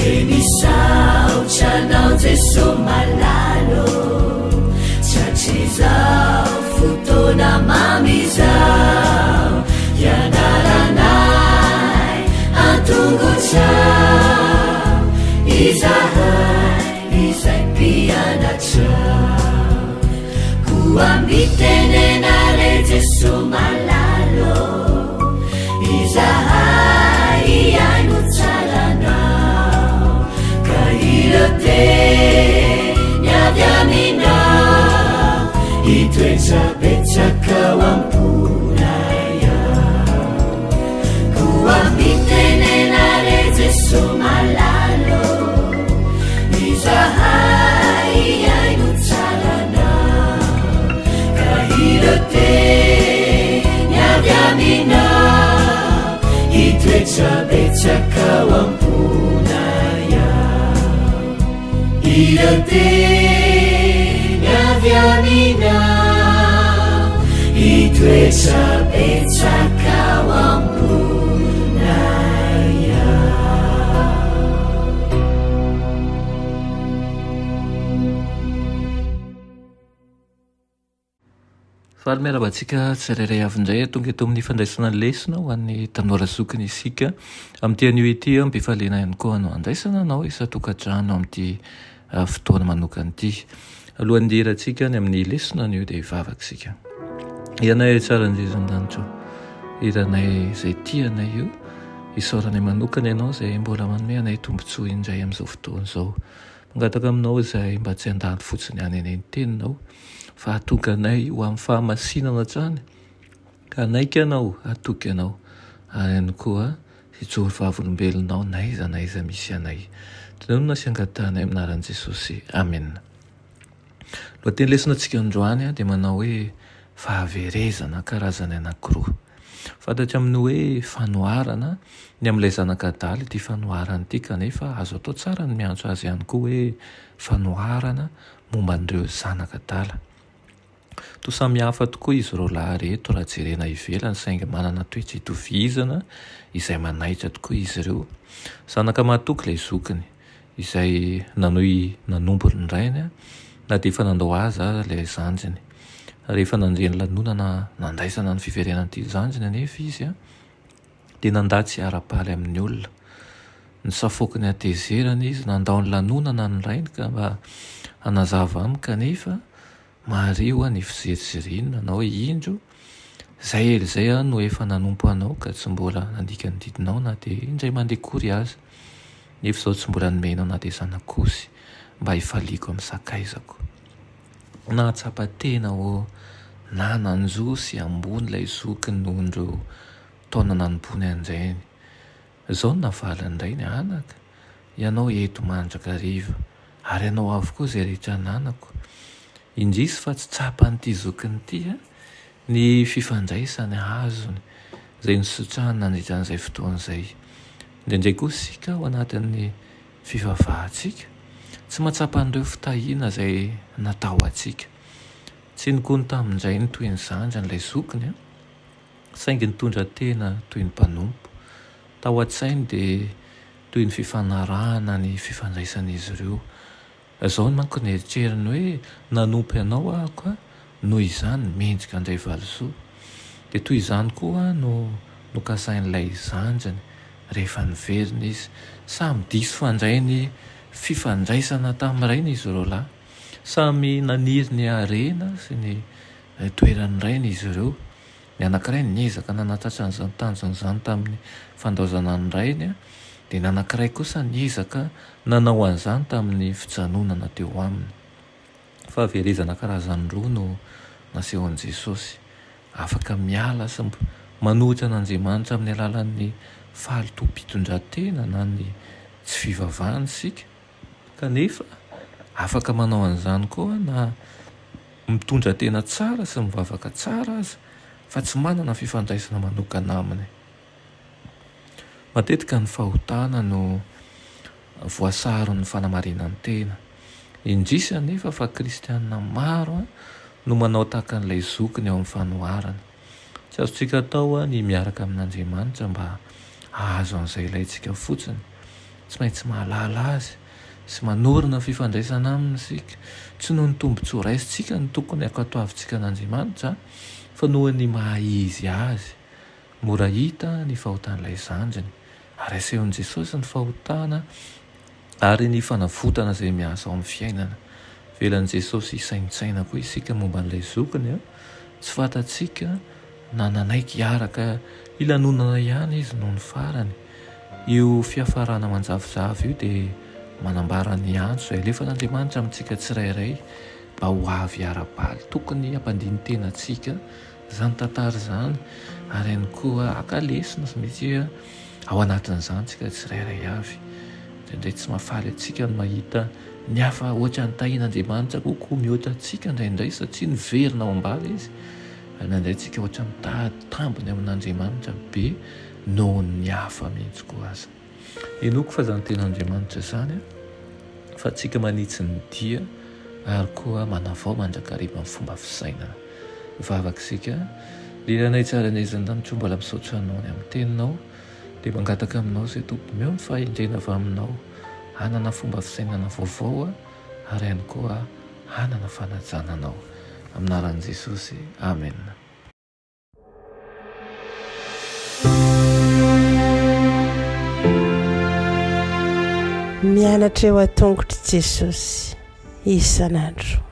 Dia misaotra anao Jeso malala ô, Tratrizao fotoana mamy izao, Hianaranay an-tongotrao, Izahay izay mpianatrao. Koa mitenena re Jeso malala ô, Izahay hihaino tsara anao, Ka ireo teny avy aminao, Hitoetra betsaka ao am-ponay ao. Koa mitenena re Jeso malala ô, Izahay hihaino tsara anao, Ka ireo teny avy aminao, Hitoetra betsaka ao am-ponay ao. Ireo teny avy aminao, Hitoetra betsaka ao am-ponay ao. Faly miarahaba antsika tsirairay avy indray tonga eto amin'ny fandraisana lesona ho an'ny tanora zokiny isika. Amin'ity anio ity, am-pifaliana ihany koa no andraisana anao isan-tokantrano amin'ity fotoana manokana ity. Alohan'ny hidirantsika any amin'ny lesona anio dia hivavaka isika. Ianay tsara indrindra an-danitra ô, iranay izay tia anay io, isaoranay manokana ianao izay mbola manome anay tombontsoa indray amin'izao fotoana izao. Mangataka aminao izahay mba tsy handalo fotsiny any anay ny teninao fa hahatonga anay ho amin'ny fahamasinana hatrany ka hanaiky anao, hatoky anao ary ihany koa hijoro vavolombelonao n'aiza n'aiza misy anay. Tononina sy angatahanay amin'ny anaran'i Jesosy. Amena. Lohateny lesona antsika androany dia manao hoe fahaverezana karazany anankiroa. Fantatra amin'ny hoe fanoharana ny amin'ilay zanaka adala ity fanoharana ity kanefa azo atao tsara ny miantso azy ihany koa hoe fanoharana momba an'ireo zanaka adala. Toa samy hafa tokoa izy roalahy ireto raha jerena ivelany saingy manana toetra itovizana izay manaitra tokoa izy ireo. Zanaka mahatoky ilay zokiny izay nanohy nanompo ny rainy na dia efa nandao azy aza ilay zandriny. Rehefa nandre ny lanonana nandraisana ny fiverenan'ity zandriny anefa izy dia nandà tsy hiara-paly amin'ny olona. Nisafoaky ny hatezerana izy, nandao ny lanonana ny rainy ka mba hanazava aminy kanefa Mariho ny fiziriziriany nanao hoe, Indro, izay ela izay aho no efa nanompo anao ka tsy mbola nandika ny didinao na dia indray mandeha akory aza, nefa izao tsy mbola nomenao na dia zanak'osy mba hifaliako amin'ny sakaizako. Nahatsapa tena ho nanan-jo sy ambony ilay zokiny noho ireo taona nanompoany an-drainy. Izao no navalin'ny rainy, Anaka, ianao eto mandrakariva, ary anao avokoa izay rehetra ananako. Indrisy fa tsy tsapan'ity zokiny ity ny fifandraisany azony izay nisitrahany nandritra an'izay fotoana izay. Indraindray koa isika ao anatin'ny fivavahantsika, tsy mahatsapa an'ireo fitahiana izay natao antsika. Tsy nikomy tamin-drainy toy ny zandriny ilay zokiny. Saingy nitondra tena toy ny mpanompo. Tao an-tsainy dia toy ny fifanarahana ny fifandraisan'izy ireo. Izao manko ny eritreriny hoe, nanompo anao aho ka noho izany mendrika handray valisoa. Dia toy izany koa no nokasain'ilay zandriny rehefa niverina izy. Samy diso fandray ny fifandraisana tamin'ny rainy izy roalahy. Samy naniry ny harena sy ny toeran'ny rainy izy ireo. Ny anankiray niezaka nanatratra an'izany tanjona izany tamin'ny fandaozana ny rainy, dia ny anankiray kosa niezaka nanao an'izany tamin'ny fijanonana teo aminy. Fahaverezana karazany roa no nasehon'i Jesosy. Afaka miala sy manohitra an'Andriamanitra amin'ny alalan'ny fahalotoam-pitondran-tena na ny tsy fivavahana isika, Kanefa, afaka manao an'izany koa na mitondra tena tsara sy mivavaka tsara aza fa tsy manana fifandraisana manokana aminy. Matetika ny fahotana no voasaron'ny fanamarinan-tena. Indrisy anefa fa kristiana maro no manao tahaka an'ilay zokiny ao amin'ny fanoharana. Tsy azontsika atao ny miaraka amin'Andriamanitra mba hahazo an'izay ilaintsika fotsiny. Tsy maintsy mahalala Azy sy manorina fifandraisana Aminy isika. Tsy noho ny tombontsoa raisintsika no tokony hankatoavintsika an'Andriamanitra fa noho ny maha Izy Azy. Mora hita ny fahotan'ilay zandriny. Ary asehon'i Jesosy ny fahotana ary ny fanavotana izay miasa ao amin'ny fiainana. Avelan'i Jesosy hisaintsaina koa isika momba an'ilay zokiny. Tsy fantatsika na nanaiky hiaraka hilanonana ihany izy nony farany. Io fiafarana manjavozavo io dia manambara ny antso izay alefan'Andriamanitra amintsika tsirairay mba ho avy hiara-baly. Tokony hampandini-tena antsika Izany tantara izany ary ihany koa haka lesona sy mihitsy ao anatin'izany tsika tsirairay avy. Indraindray tsy mahafaly antsika ny mahita ny hafa ohatran'ny tahian'Andriamanitra kokoa mihoatra antsika indraindray satria niverina ao am-bala izy. Ary indraindray tsika ohatran'ny mitady tambiny amin'Andriamanitra be noho ny hafa mihitsy koa aza. Inoako fa izany tenin'Andriamanitra izany fa antsika manitsy ny dia ary koa manavao mandrakariva ny fomba fisainana. Mivavaka isika. Ry Rainay tsara any an-danitra ô, mbola misaotra Anao ny amin'ny teninao, dia mangataka aminao izay Tompo, omeo ny fahendrena avy aminao hanana fomba fisainana vaovao ary ihany koa hanana fanajana Anao. Amin'ny anaran'i Jesosy, amena. Mianatra eo an-tongotr'i Jesosy isan'andro.